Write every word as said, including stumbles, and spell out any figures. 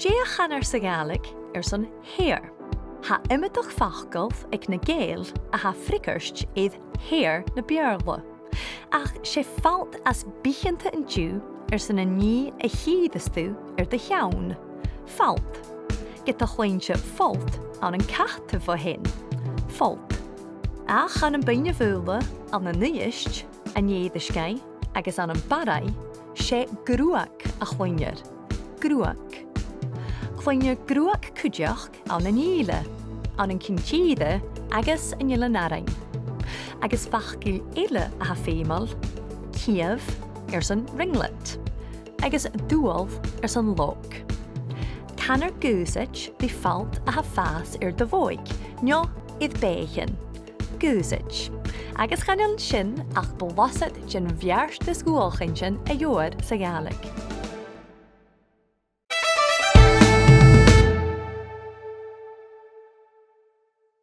Dè a chanar sa Ghàidhlig airson hair? Tha iomadach facal aig na Gàidheil a tha freagairt air hair na Beurla. Ach 's e falt as bitheanta an-diugh airson an nì a chìtheas tu air do cheann. Falt. Ged a chluinneas tu falt ann an cat bho shean. Falt. Ach ann am Beinn na Faoghla, ann an Uibhist, an Èirisgeigh agus ann am Barraigh, 's e gruag a chluinnear. Gruag. Cluinnear gruag cuideachd ann an Ìle, ann an Cinn Tìre agus an Eilean Arainn. Agus facal eile a tha feumail, ciamh airson ringlet, agus dual airson log. Canar gùsaid ri falt a tha a' fàs air do bhodhaig, no air beathaichean. Gùsaid. Agus chan eil sin ach blasad den bheartas dhualchainntean a gheibhear sa Ghàidhlig.